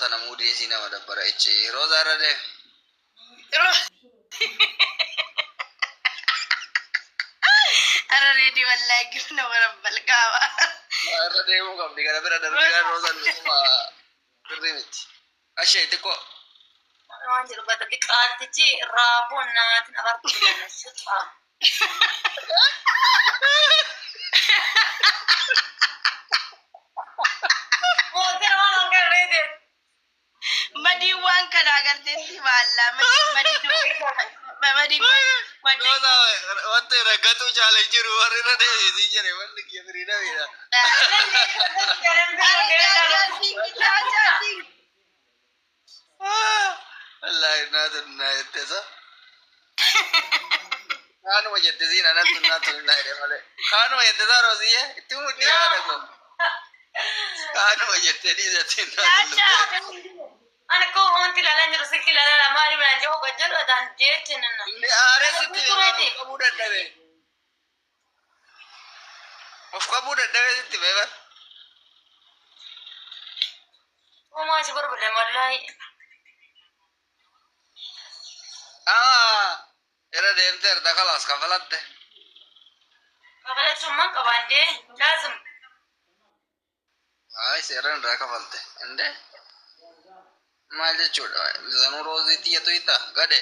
Tana muudiin isii nama dabbara ichi. Roozaa irra deemi. Ara reedii wallaahi gifna warabbal kaaba. Irra deemuu qabdi kana bira darbinaan roozaan dhuguma sirrii miti. Ashee xiqqoo. Waan jedhu bada xiqqaartichi raaboon namaatiin abartu jedhama. Shuxaa. Mootiin waan hanqarree reedee. Madiin waan kana agarteetti baallaa madii madii Roozaa wanta rakkatu caala jiru warri irra deemee sii jedhe wanni kiyya firii dhabeedha. Wallaahi naatu naa jette sa. Kaanuma jette siin anattu naatu naa jedhe malee. Kaanuma jette saa rooziyye itti mudhii haadha koo. Kaanuma jette dhiisatiin naatu lubbee. Ani koo wanti ilaalaa jiru sikki ilaalaa maali biraan jiru kan jedhu adaan jeechi nana. Inni aaree sitti of qabuu dadhabe. Of qabuu dadhabe sitti beekan. Uumaa si barbaada wallaahi. Ah, irra deemteerta kalaas kafalatte. Kafalachuun man qabaandee laazim. Ay, seeraan irraa kafalte. Indee maal jechuudha? Zanuu roozii xiyya tuyita gadhe.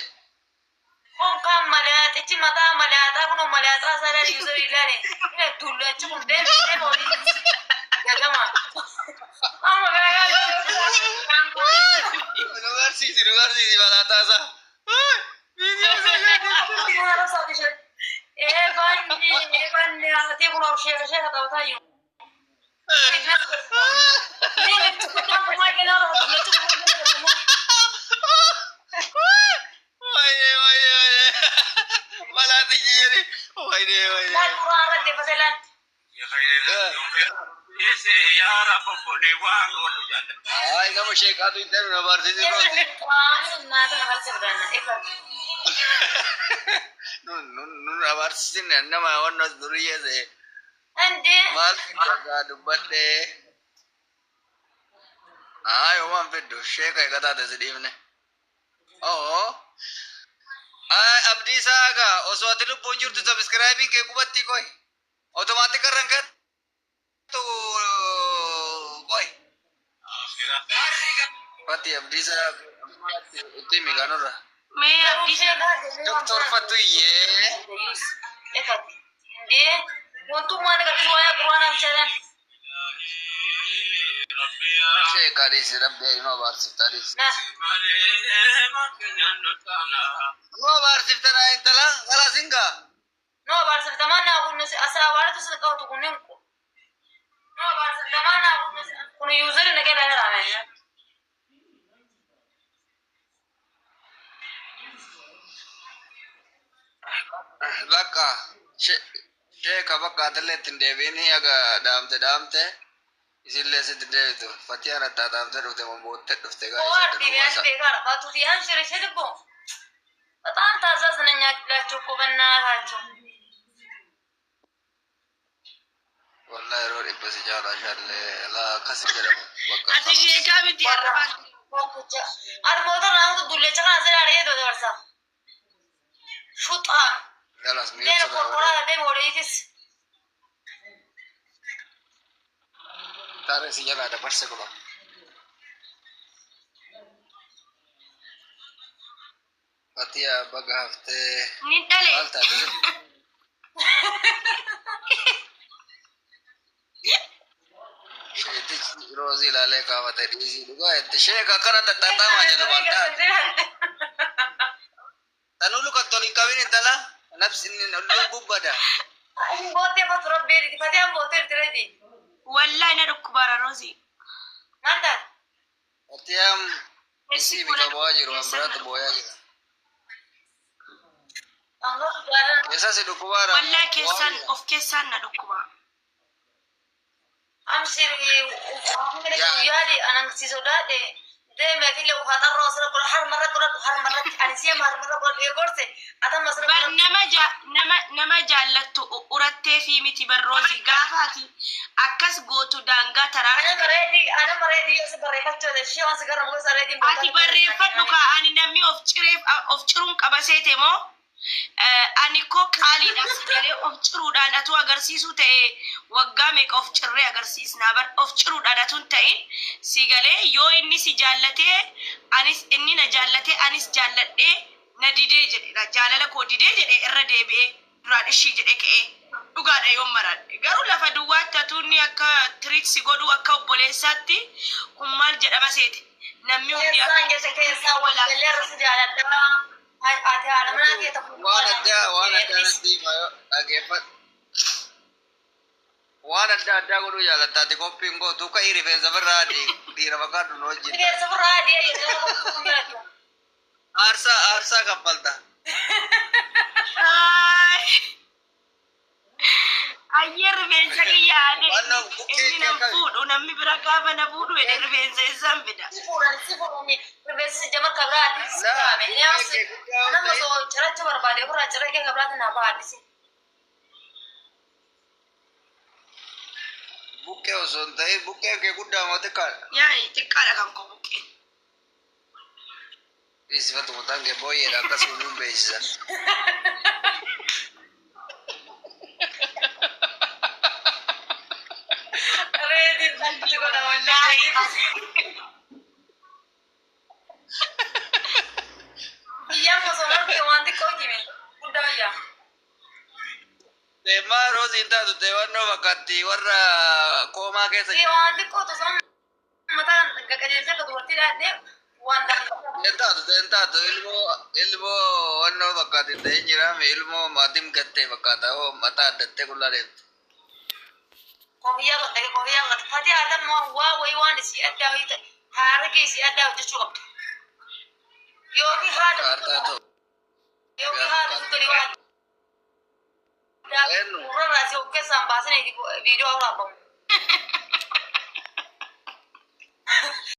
Kun kan malaaxichi mataa malaaxaa kun malaaxaa isaa ilaali yuuzar ilaali. Ila dullachi kun deemi deemi olii. Gagama. Amma garaagaraa. Nu barsiisi, nu barsiisi malaataa isaa. Eebanne haatee kun sheeka sheeka taphataa jiru. Wayne, wayne, wayne. Malaaxichi jedhi. Wayne, wayne. Ay, gama sheekaatu hin ta'e nu barsiisi roozii. Nu nu abarsiisin nama wanna duriyyee ta'e. Maal fiddaa dubbadhee. Ay, homaan fiddu sheeka eega taate si dhiifne. Oo. Ay, Abdiisaa egaa osoo ati lubbuun jirtu sabiskiraayibiin kee qubatti qoy. Otomaatik irra hin kennu qoy. Fatti Abdiisaa itti himi kanurra. Mee abdii Doktor Fattuyyee. Wantummaan agarsiisu waa'ee quraanaa bishaan. Sheeka dhiisi rabbi nu abaarsifta dhiisi. Nu abaarsifta naa intala kalaas hingaa. No abaarsiftama naa kun asa abaaratu si qabatu kunneen no abaarsiftama naa kun yuuzari naqee ilaalaa Bakka sheeka bakka atillee ittiin deebiini aga dhaamte dhaamte isillee sitti deebitu fatiyaan addaa dhaamte dhufte mombootte dhufte gaa isa Arti beekaadha. Faatuufi amshire shedibbo በጣም ታዛዝነኛላችሁ እኮ በእናታችሁ። Wallahi yeroo dhibba si caalaa shaallee laa akkas jedhamu bakka. Ati sheekaa miti arrabaa. Ati moota naamtu dullecha kana sila aree dabarsa. Shuxaa. Galas Deema miidhagsa qorqoraa deema waliitis. Taaree si jalaa dabarse kuba. Fatiyaa baga haftee Ni dhale. maal taate Sheetichi roozii ilaalee kaafate dhiisii dhugaa jette sheeka akkana tattaatamaa jedhu maal taate. Tanuu luka tol hin qabin intala nafsi lubbuun bada. Bootee fatu rabbeeti. Fatiyaan bootee tireeti. Wallahi na dhukkubaara roozii. Maal taate? Fatiyaan isii bika bo'aa jiru waan biraatti booyaa jira. Keessa si dhukkubaara. Wallahi keessaan of keessaan na dhukkuba. Amshiri yaade anan si sodaadhe Deemeetillee ufatarra osoo godha harmarra godhadhu harmarratti ani si'ama harmarra godhadhu eegorse atama asirra Bar godhadhu. nama nama nama jaallattu urattee fi miti barroosi gaafaati akkas gootu daangaa Ana taraatti. mareedii ana mareedii yoo si barreeffachuu ishee waan si gara muka reediin Ati barreeffadhu kaa ani namni of cireef of ciruun qaba seete moo ani koo qaaliidha si jedhee of ciruudhaan atuu agarsiisuu ta'e waggaa meeqa of cirree agarsiisnaa bar of ciruudhaan atuun ta'in si galee yoo inni si jaallatee anis inni na jaallatee anis jaalladhee na didee jedhe jaalala koo didee jedhe irra deebi'ee duraan ishii jedhe ka'ee dhugaadha yoon maradhe garuu lafa duwwaatti atuunni akka tiriit si godhuu akka obboleessaatti kun maal jedhama seete namni hundi Keessaan jecha keessaa wal galee irra si jaaladha. Ati haadha manaa kee ta'uu Waan addaa natti hima yoo dhaggeeffadhu. Waan adda addaa godhuu jaalattaati qophiin gootu ka'ii rifeensa birraa dhiira fakkaatu nu wajjin. Rifeensa birraa adii jedhamu. Aarsaa kaffalta. Ayyee rifeensa kiyyaane Wannan bukkee inni nan kee fuudhu namni bira gaafa na fuudhu jedhe rifeensa isaan fida. Si fuudhani si fuudhani rifeensi si jamar kabraa adii si Laa, kaa'ame. bukkee kee guddaa Nama ta'e. osoo cirracha barbaade ofirraa cirra kee kabraati naa ba'a addisi. Bukkee osoo hin ta'in bukkeen kee guddaa moo xiqqaadha? Yaani xiqqaadha kan koo buqqeen. Dhiisifatu mataan kee booyyeedha akkasuma nuun beeksisan. Reediin dhalli godha wallaahi. Biyyaan osoo marge waan xiqqoo jime guddaa wayyaa. Deemaa roozii hin taatu deewannoo fakkaatti warra koomaa keessa jiru. Waan xiqqoo osoo mataa qajeelcha akka dubartii dhaadhee waan danda'a. Hin taatu ilmoo wannoo fakkaatti hin ta'in jiraame ilmoo maatiin gattee fakkaata hoo mataa addattee qullaa deemte. Koofiyyaa godhate koofiyyaa godhate fatii haa ta'u waa wayii waan isii addaa wayii ta'e haarage isii addaa hojjechuu qabda. Yookiin haadha Kaartaa ta'u. yookiin haadha tuttorii waan addaa Eenyu? gurrarraa si of keessaan baasanii viidiyoo waraabbamu.